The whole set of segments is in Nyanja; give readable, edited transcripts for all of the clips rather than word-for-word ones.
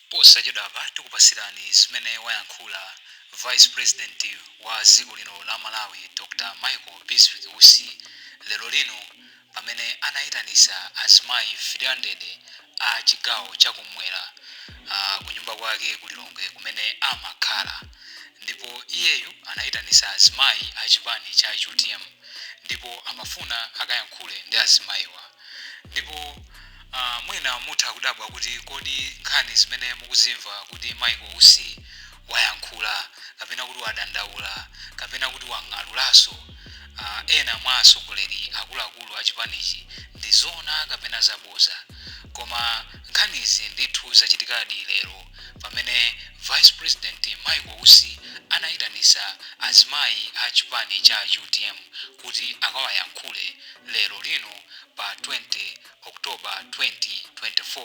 Posachedwapa tikupasirani zimene wayankhula Vice President wa dziko lino la Malawi Dr Michael Bizwick Usi lero lino pamene anayitanisa azimayi 300 a chigawo chakumwera kunyumba kwake ku Lilongwe kumene amakhala. Ndipo iyeyu anayitanisa azimayi a chipani cha utm ndipo amafuna akayankhule ndi azimayiwa. Ndipo mwina mutha kudabwa kuti kodi nkhani zimene mukuzimva kuti Michael Usi wayankhula kapena kuti wadandaula kapena kuti wang'alulanso ena mwa atsogoleri akuluakulu a chipanichi ndi zoona kapena zaboza. Koma nkhanizi ndithu zachitikadi lero pamene Vice President Michael Usi anayitanisa azimayi a chipani cha utm kuti akawayankhule lero lino pa 20 October 2024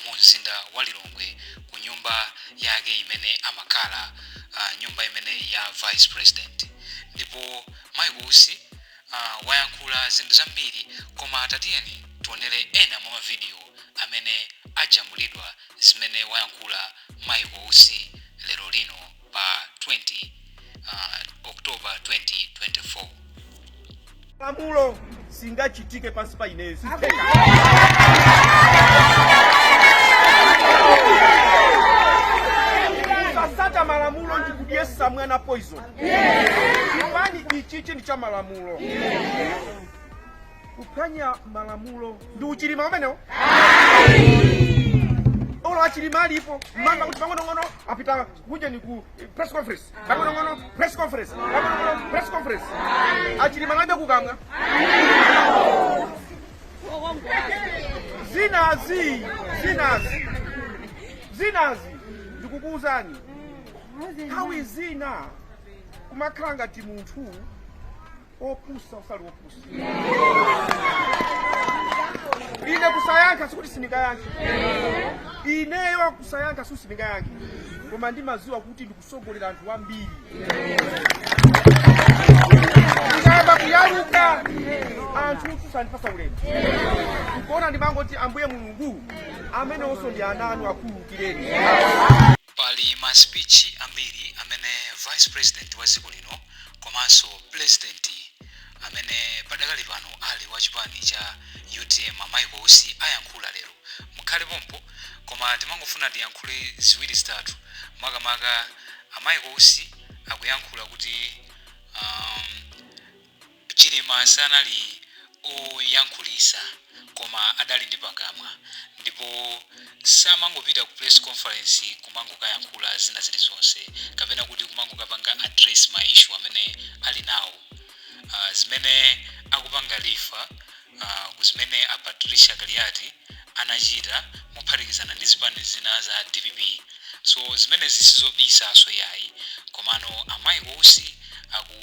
mu mzinda wa Lilongwe ku nyumba yake imene amakhala, nyumba imeneyi ya Vice President. Ndipo Michael Usi wayankhula zinthu zambiri koma tatiyeni tionere ena mwa mavidiyo amene ajambulidwa zimene wayankhula Michael Usi lero lino pa 20 October 2024. Lamulo singachitike pansi pa ineyo, sitheka. Kusasata malamulo ndi kudyesa mwana poison. Chipani ichichi ndi cha malamulo. Kuphwanya malamulo ndi uchilima umenewo. Olo achilima alipo manga kuti pang'onong'ono apita kuja ni ku press conference, pang'onong'ono press conference, pang'onong'ono press conference. Achilima analibe kukamwa. Zinazi, zinazi, zinazi ndikukuwuzani, nthawi zina kumakhala ngati munthu opusa usali opusa. Ine kusayankha sikuti sindingayankhe. Ineyo kusayankha sikuti sindingayankhe, koma ndimaziwa kuti ndikusogolera anthu ambiri. Ndikayamba kuyaluka anthu sandipasa ulemu. Nkuona ndimangoti Ambuye Mulungu amenewonso ndi ana anu, akhululukireni. Pali ma speech ambiri amene Vice President wa dziko lino komanso President amene padakali pano ali wa chipani cha utm a Michael Usi ayankhula lero. Mukhale pompo koma timangofuna tiyankhule ziwiri zitatu makamaka a Michael Usi akuyankhula kuti um, Chilima sanali oyankhulisa koma adali ndi pakamwa ndipo samangopita ku press conference kumangokayankhula zina zilizonse kapena kuti kumangokapanga address ma issue amene ali nawo, zimene akupanga refer ku zimene a Patricia Kaliati anachita mophatikizana ndi zipani zina za dpp. So zimenezi sizobisaso yayi, komano a Michael Usi aku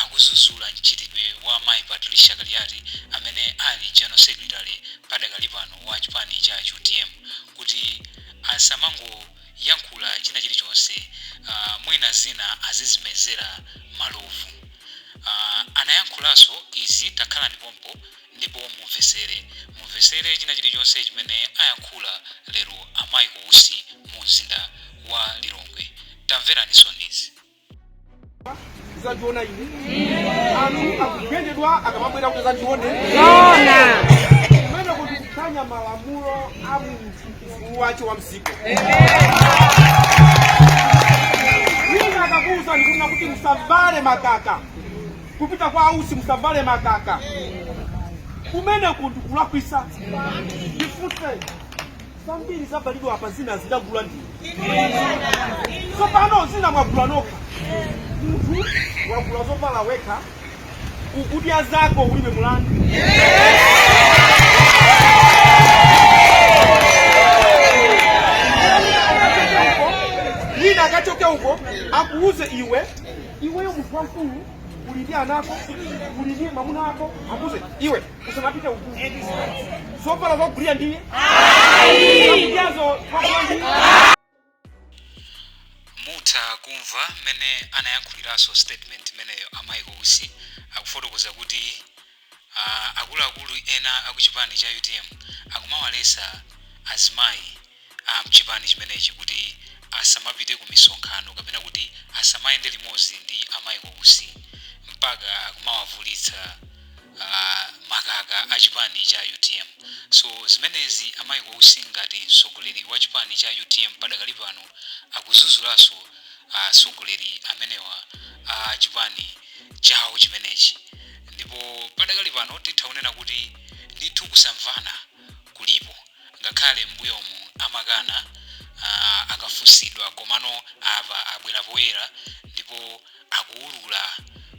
akuzuzula mchitidwe wa mayi Patricia Kaliati amene ali General Secretary padakali pano wa chipani cha utm kuti asamangoyankhula china chilichonse, mwina zina azizimezera malovu. Anayankhulanso izi, takhalani pompo ndipo mumvesere, mumvesere china chilichonse chimene ayankhula lero a Michael Usi mu mzinda wa Lilongwe. Tamveraninso izi. Zandiona ine, anthu akugendedwa akamabwera kuti zandione kumene kuti kuphwanya malamulo a munthu, ufulu wace wa mziko. Wina akakuwuzani kunena kuti musavale makaka kupita kwa ausi, musavale makaka kumene ndi kulakwisa. Ndifunse, zambiri zavalidwa apa zina zidagula ndinu, tsopano zina mwagula nokha. Munthu wagula zovala wekha, ukudya zako, ulibe mulandu. Wina akachoke uko akuuze iwe, iweyo munthu wamkulu, uli ndi ana ako, uli ndi mwamuna ako, akuuze iwe usamapite uku, zovala zogulira ndiye zakudyazo zogula ndiye. Mutha kumva mmene anayankhuliranso statement imeneyo a Michael Usi akufotokoza kuti akuluakulu ena akuchipani cha utm akumawalesa azimayi A mchipani chimenechi kuti asamapite ku misonkhano kapena kuti asamayende limodzi ndi a Michael Usi, mpaka akumawavulitsa makaka a chipani cha UTM. So zimenezi a Michael Usi ngati mtsogoleri wa chipani cha UTM padakali pano akuzuzulaso atsogoleri amenewa a chipani chawo chimenechi. Ndipo padakali pano titha kunena kuti ndithu kusamvana kulipo, ngakhale m'mbuyomu amakana akafunsidwa, komano apa abwera poyera ndipo akuwulula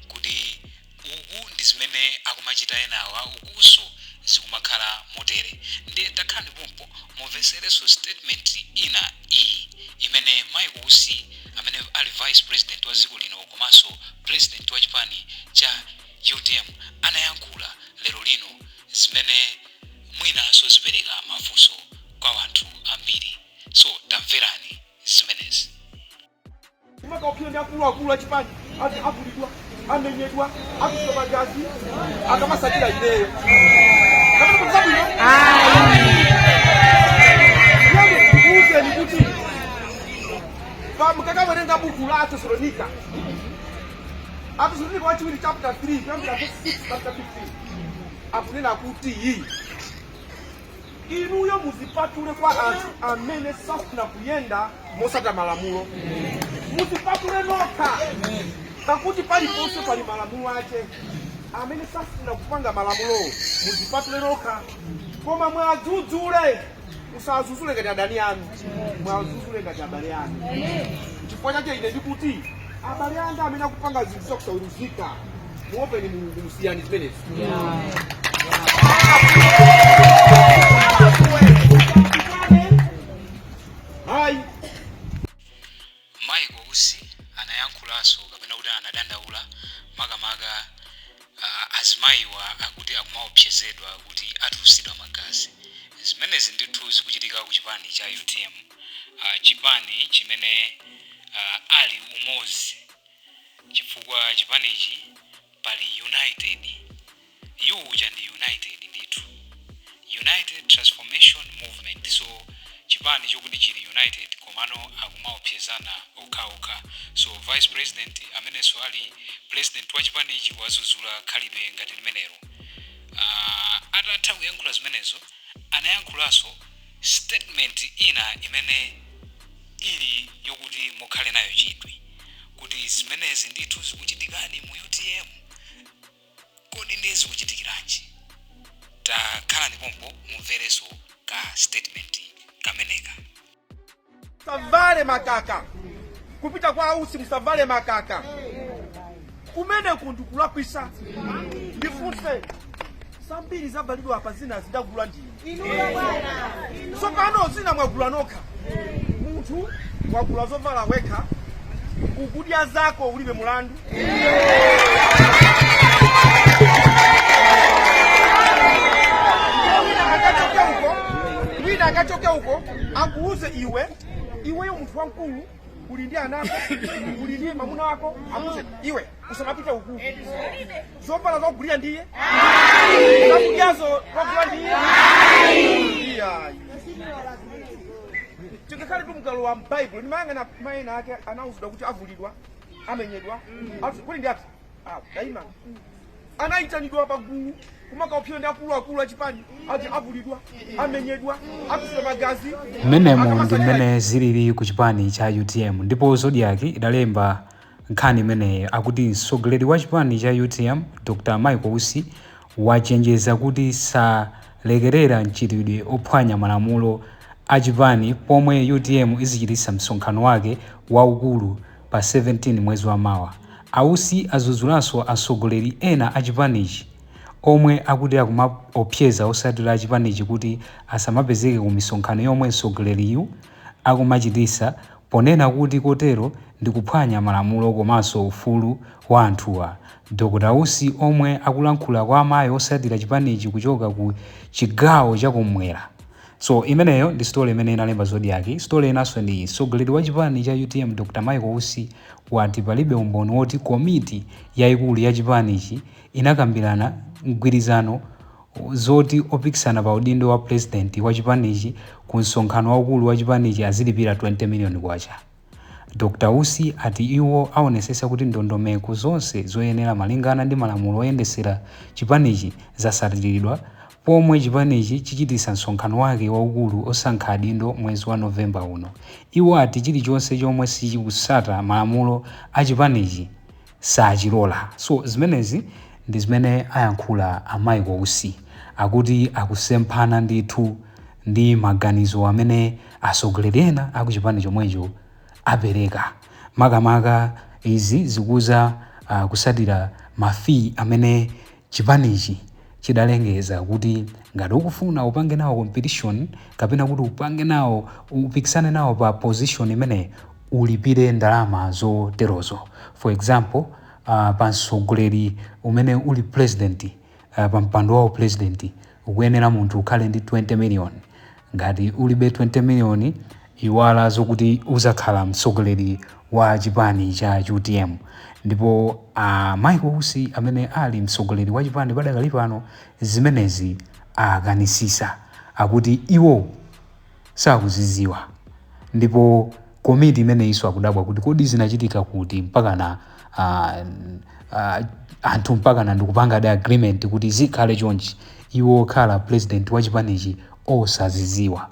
kuti uku ndi zimene akumachita enawa, ukunso zikumakhala motere. Ndiye takhalani pompo mumveserenso statement ina iyi imene Michael Usi, amene ali vice president wa dziko lino komanso president wa chipani cha UTM, anayankhula lero lino, zimene mwinanso zipereka mafunso kwa anthu ambiri. So tamverani zimenezi. Kumakaopseza ndi akuluakulu achipani ati avulidwa, amenyedwa, akusowa magazi akamasatira ineyo kapena kuti zabwino. Ndikuwuzeni kuti mukakawerenga buku la Atesalonika, Atesalonika wachiwiri chapter 3 kuyambira verse 6 chapter 15, akunena kuti iyi inuyo muzipatule kwa anthu amene safuna kuyenda mosata malamulo. Muzipatule nokha, pakuti paliponse pali malamulo ake. Amene safuna kupanga malamulowo, muzipatule nokha, koma mwadzudzule. Musadzudzule ngati adani anu, mwadzudzule ngati abale anu. Chifukwa chake ine ndikuti abale anga amene akupanga zinthu zakusaweruzika, muopeni Mulungu, musiyani zimenezi. Hayi. Michael Usi anayankhulanso kapena kuti anadandaula makamaka azimayiwa akuti akumaopsezedwa kuti atulusidwa magazi. Zimenezi ndithu zikuchitika ku chipani cha UTM, chipani chimene ali umodzi, chifukwa chipanichi pali united. Uja ndi united ndithu, United Transformation Movement. So chipani chokuti chili united, komano akumaopsezana okhaokha. So vice president amenenso ali president wa chipanichi wazuzula khalidwe ngati limenelo. Atatha kuyankhula zimenezo, anayankhulanso statement ina imene ili yokuti mukhale nayo chidwi kuti zimenezi ndithu zikuchitikadi mu UTM. Kodi ndiye zikuchitikiranji? Takhalani pompo mumverenso ka statement kameneka. Musavale makaka kupita kwa Ausi, musavale makaka kumeneku ndikulakwisa. Ndifunse, zambiri zavalidwa apa zina zidagula ndine, tsopano zina mwagula nokha. Munthu wagula zovala wekha, ukudya zako, ulibe mulandu. Wina akachoke uko, wina akachoke uko, akuuze iwe, iweyo munthu wamkulu, uli ndi anako, uli ndi mamuna wako, akuuze iwe usamapite uku. Zovala zogulira ndiye, zakudyazo wagula ndiye. Iyayi, tingakhale tumukalowa m'Baibulo, ndimayang'ana mayina ake anauzidwa kuti avulidwa, amenyedwa, ati kuli ndi ati ah, daima anayitanidwa pagulu kumakaopseza ndi akuluakulu achipani ati avulidwa, amenyedwa, akusula magazi. Mmenemo ndi mmene zilili ku chipani cha UTM, ndipo Zodiak idalemba nkhani imeneyi akuti mtsogoleri wa chipani cha UTM Dr Michael Usi wachenjeza kuti salekerera mchitidwe ophwanya malamulo a chipani pomwe UTM izichititsa msonkhano wake waukulu pa 17 mwezi wa mawa. A Usi azudzulanso atsogoleri ena a chipanichi omwe akuti akumaopseza otsatira a chipanichi kuti asamapezeke ku misonkhano yomwe mtsogoleriyu akumachititsa, ponena kuti kotero ndikuphwanya malamulo komanso ufulu wa anthuwa. Dr Usi, omwe akulankhula kwa amayi otsatira chipanichi kuchoka ku chigawo chakumwera. So imeneyo ndi story imene inalemba Zodiak. Story inanso ndi mtsogoleri wa chipani cha UTM Dr Michael Usi wati palibe umboni woti komiti yayikulu ya chipanichi inakambirana mgwirizano zoti opikisana pa udindo wa president wa chipanichi ku msonkhano waukulu wa chipanichi azilipira 20 million kwacha. Dr Usi ati iwo aonesesa kuti ndondomeko zonse zoyenera malingana ndi malamulo oyendesera chipanichi zasatiridwa pomwe chipanichi chichitisa msonkhano wake waukulu osankha adindo mwezi wa November uno. Iwo ati chilichonse chomwe sichikusata malamulo a chipanichi sachilola. So zimenezi ndi zimene ayankhula a Michael Usi, akuti akusemphana ndithu ndi maganizo amene atsogoleri ena akuchipani chomwecho apereka. Makamaka izi zikuza kusatira ma fee amene chipanichi chidalengeza kuti ngati ukufuna upange nawo competition kapena kuti upange nawo, upikisane nawo pa position imene, ulipire ndalama zoterozo. For example, pa mtsogoleri umene uli president, pa mpando wawo president, ukuyenera munthu ukhale ndi 20 million. Ngati ulibe 20 million, iwala zokuti uzakhala mtsogoleri wa chipani cha UTM. Ndipo Michael Usi amene ali mtsogoleri wa chipani padakali pano, zimenezi akanisisa, akuti iwo sakuziziwa. Ndipo komiti imeneyinso akudabwa kuti kodi zinachitika kuti mpakana anthu mpakana ndikupanga da agreement kuti zikhale chonchi, iwo okhala president wa chipanichi osaziziwa.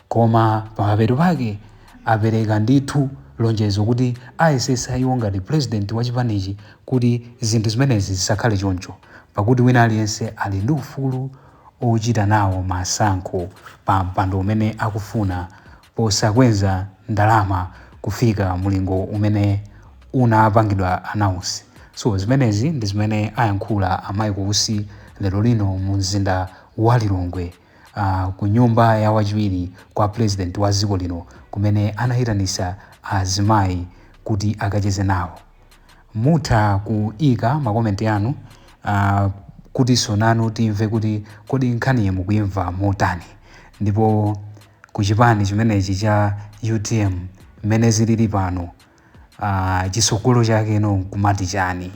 Koma pamapeto pake apereka ndithu lonjezo kuti ayesesa iwo ngati president wa chipanichi kuti zinthu zimenezi zisakhale choncho, pakuti wina aliyense ali ndi ufulu ochita nawo masankho pa mpando umene akufuna posakweza ndalama kufika mulingo umene unapangidwa announce. So zimenezi ndi zimene ayankhula a Michael Usi lero lino mu mzinda wa Lilongwe, ku nyumba ya wachiwiri kwa president wa dziko lino, kumene anayitanisa azimayi kuti akacheze nawo. Mutha kuika ma comment anu kutinso nanu timve kuti kodi nkhaniyi mukuyimva motani, ndipo kuchipani chimenechi cha UTM mmene zilili pano, chisogolo chake no nkumati chani,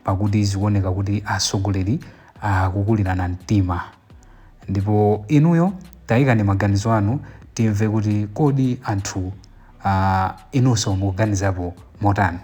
pakuti zikuoneka kuti atsogoleri akukulirana mtima. Ndipo inuyo tayikani maganizo anu timve kuti kodi anthu inunso mukuganizapo motani.